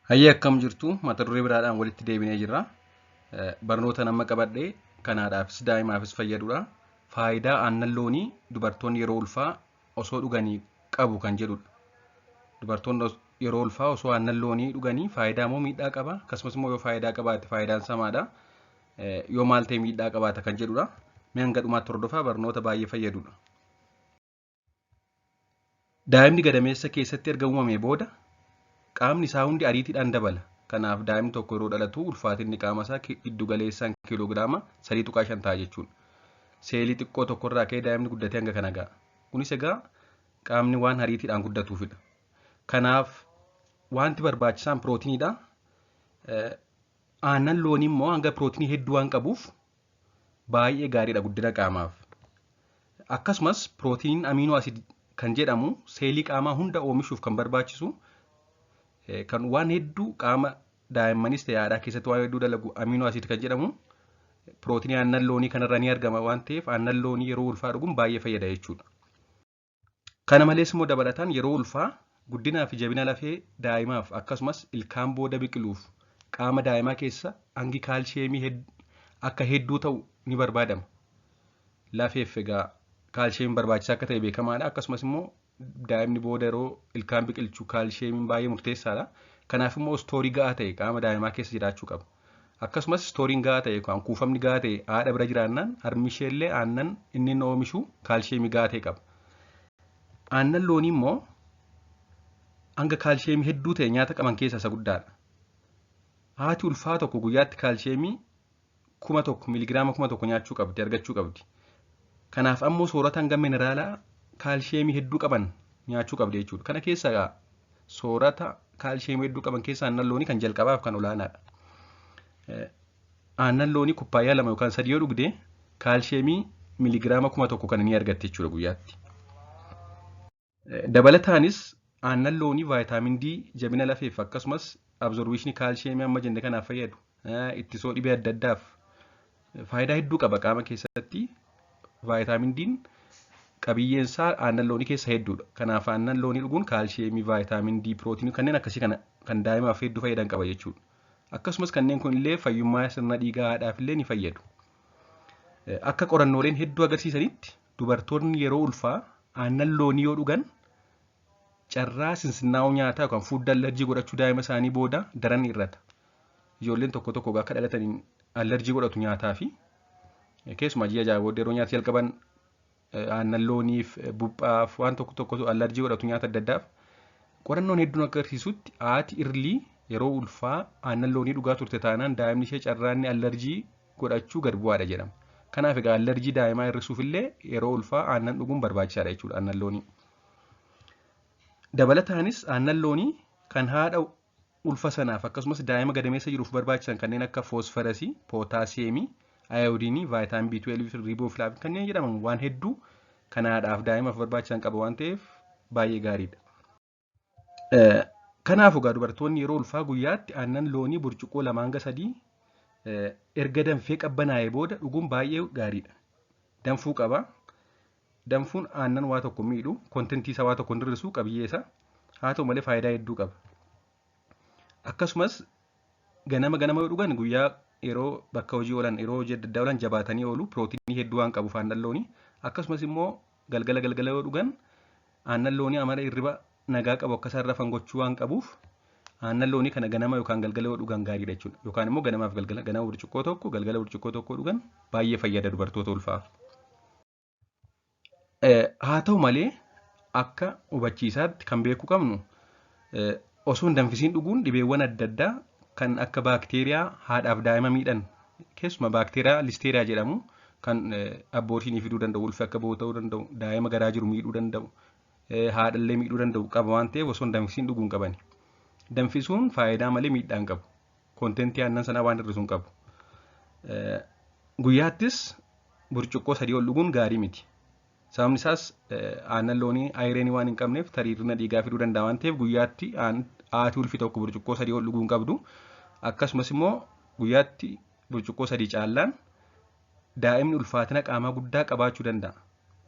Hayyee, akkam jirtu? Mata duree biraadhaan walitti deebinee jirra. Barnoota nama qabadhee kanaadhaafis daa'imaafis fayyadudha. Faayidaa aannan loonii dubartoonni yeroo ulfaa osoo dhuganii qabu kan jedhudha. Dubartoonni yeroo ulfaa osoo aannan loonii dhuganii faayidaa moo miidhaa qaba? Akkasumas immoo yoo faayidaa qabaate faayidaan isaa maadha? Yoo maal ta'e miidhaa qabaata kan jedhudha. Mee hanga dhumaatti hordofaa, barnoota baay'ee fayyadudha. Daa'imni gadameessa keessatti erga uumamee booda qaamni isaa hundi ariitiidhaan dabala. Kanaaf daa'imni tokko yeroo dhalatu ulfaatinni qaama isaa giddu galeessaan kiiloogiraama 3.5 ta'a jechuudha. Seelii xiqqoo tokkorraa ka'ee daa'imni guddatee hanga kana ga'a. Kunis egaa qaamni waan ariitiidhaan guddatuufidha. Kanaaf wanti barbaachisaan pirootiiniidha. Aannan loonii immoo hanga pirootiinii hedduu waan qabuuf baay'ee gaariidha guddina qaamaaf. Akkasumas pirootiiniin amino acid kan jedhamu seelii qaamaa hunda oomishuuf kan barbaachisu, kan waan hedduu qaama daa'immanis ta'e haadhaa keessatti waan hedduu dalagu, amino acid kan jedhamu pirootiinii aannan loonii kanarraa ni argama waan ta'eef, aannan loonii yeroo ulfaa dhuguun baay'ee fayyada jechuudha. Kana malees immoo dabalataan yeroo ulfaa guddinaa fi jabina lafee daa'imaaf, akkasumas ilkaan booda biqiluuf qaama daa'imaa keessa hangi kaalshiyeemii akka hedduu ta'u ni barbaadama. Lafeef egaa kaalshiyeemiin barbaachisaa akka ta'e beekamaadha. Akkasumas immoo daa'imni booda yeroo ilkaan biqilchu kaalshiyeemiin baay'ee murteessaadha. Kanaaf immoo istoorii ga'aa ta'e qaama daa'imaa keessa jiraachuu qaba. Akkasumas istooriin ga'aa ta'e yookaan kuufamni ga'aa ta'e haadha bira jiraannaan harmi isheellee aannan inni oomishu kaalshiyeemii ga'aa ta'e qaba. Aannan loonii immoo hanga kaalshiyeemii hedduu ta'e nyaata qaban keessaa isa guddaadha. Haati ulfaa tokko guyyaatti kaalshiyeemii 1000, miligiraama 1000 nyaachuu qabdi, argachuu qabdi. Kanaaf ammoo soorata hanga mineraalaa kaalshiyeemii hedduu qaban nyaachuu qabdi jechuudha. Kana keessaa soorata kaalshiyeemii hedduu qaban keessaa aannan loonii kan jalqabaaf kan olaanaadha. Aannan loonii kubbaayyaa 2 yookaan 3 yoo dhugde kaalshiyeemii miligiraama 1000 kan ni argatte jechuudha guyyaatti. Dabalataanis aannan loonii vitamin D jabina lafeef, akkasumas absorptionii kaalshiyeemii amma jenne kanaaf fayyadu, ittisoo dhibee adda addaaf faayidaa hedduu qaba qaama keessatti. Vitamin D'n qabiyyeen isaa aannan loonii keessa hedduudha. Kanaaf aannan loonii dhuguun kaalshiyeemii, vitamin D, pirootinii kanneen akkasii kana kan daa'imaaf hedduu fayyadan qaba jechuudha. Akkasumas kanneen kun illee fayyummaa sirna dhiigaa haadhaaf illee ni fayyadu. Akka qorannooleen hedduu agarsiisanitti dubartoonni yeroo ulfaa aannan loonii yoo dhugan carraa sinsinnaa'uu nyaataa yookaan food allergy godhachuu daa'ima isaanii booda daran hir'ata. Ijoolleen tokko tokko akka dhalataniin allergy godhatu nyaataa fi keessumaa ji'a 6 booda yeroo nyaata jalqaban aannan looniif, buphaaf, waan tokko tokko allergy godhatu nyaata adda addaaf. Qorannoon hedduun akka agarsiisutti haati irlii yeroo ulfaa aannan loonii dhugaa turte taanaan daa'imni ishee carraanni allergy godhachuu gad bu'aadha jedhama. Kanaaf egaa allergy daa'imaa hir'isuuf illee yeroo ulfaa aannan dhuguun barbaachisaadha jechuudha aannan loonii. Dabalataanis aannan loonii kan haadha ulfa sanaaf akkasumas daa'ima gadameessa jiruuf barbaachisan kanneen akka foosfarasii, pootaasiyeemii, ayoodiinii, vitamin B12 fi riboflavin kanneen jedhaman waan hedduu kan haadhaaf daa'imaaf barbaachisan qaba waan ta'eef baay'ee gaariidha. Kanaaf egaa dubartoonni yeroo ulfaa guyyaatti aannan loonii burcuqqoo 2 hanga 3 erga danfee qabbanaa'ee booda dhuguun baay'ee gaariidha. Danfuu qaba. Danfuun aannan waa tokko miidhu, contentii isaa waa tokko hin hir'isu, qabiyyee isaa. Haa ta'u malee faayidaa hedduu qaba. Akkasumas ganama ganama yoo dhugan guyyaa yeroo bakka hojii oolan, yeroo hojii adda addaa oolan jabaatanii oolu, pirootinii hedduu waan qabuuf aannan loonii. Akkasumas immoo galgala galgala yoo dhugan aannan loonii amala hirriba nagaa qabu akka isaan rafan gochuu waan qabuuf aannan loonii kana ganama yookaan galgala yoo dhugan gaariidha jechuudha. Yookaan immoo ganamaaf galgala, ganama burcuqqoo tokko, galgala burcuqqoo tokko dhugan baay'ee fayyada dubartoota ulfaaf. Haa ta'u malee akka hubachiisaatti kan beekuu qabnu osoo hin danfisiin dhuguun dhibeewwan adda addaa kan akka baakteeriyaa haadhaaf daa'ima miidhan, keessumaa baakteeriyaa listeria jedhamu kan abortionii fiduu danda'u, ulfi akka bahu ta'uu danda'u, daa'ima garaa jiru miidhuu danda'u, haadhallee miidhuu danda'u qaba waan ta'eef osoo hin danfisiin dhuguu hin qabani. Danfisuun faayidaa malee miidhaa hin qabu. Contentii aannan sanaa waan hir'isu hin qabu. Guyyaattis burcuqqoo 3 ol dhuguun gaarii miti. Sababni isaas aannan loonii ironii waan hin qabneef tarii hir'ina dhiigaa fiduu danda'a waan ta'eef guyyaatti haati ulfi tokko burcuqqoo 3 ol dhuguu hin qabdu. Akkasumas immoo guyyaatti burcuqqoo 3 caallaan daa'imni ulfaatina qaamaa guddaa qabaachuu danda'a.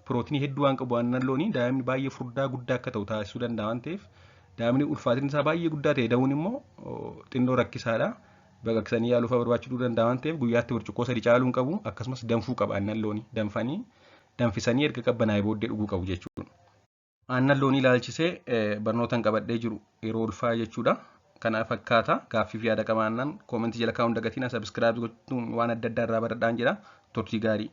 Pirootinii hedduu waan qabu aannan loonii daa'imni baay'ee furdaa guddaa akka ta'u taasisuu danda'a waan ta'eef Daa'imni ulfaatinni isaa baay'ee guddaa ta'e da'uun immoo xinnoo rakkisaadha. Baqaqsanii yaaluu fa'aa barbaachisuu danda'a waan ta'eef guyyaatti burcuqqoo 3 caaluu hin qabu. Akkasumas danfuu qaba aannan loonii. Danfanii danfisanii erga qabbanaa'ee booddee dhuguu qabu jechuudha. Aannan loonii ilaalchisee barnootaan qabadhee jiru yeroo ulfaa jechuudha. Kana fakkaata. Gaaffii fi yaada qabaannaan koomentii jala kaa'uun dagatiin, subscribe gochuun waan adda addaa irraa baradhaan jedha. Turtii gaarii.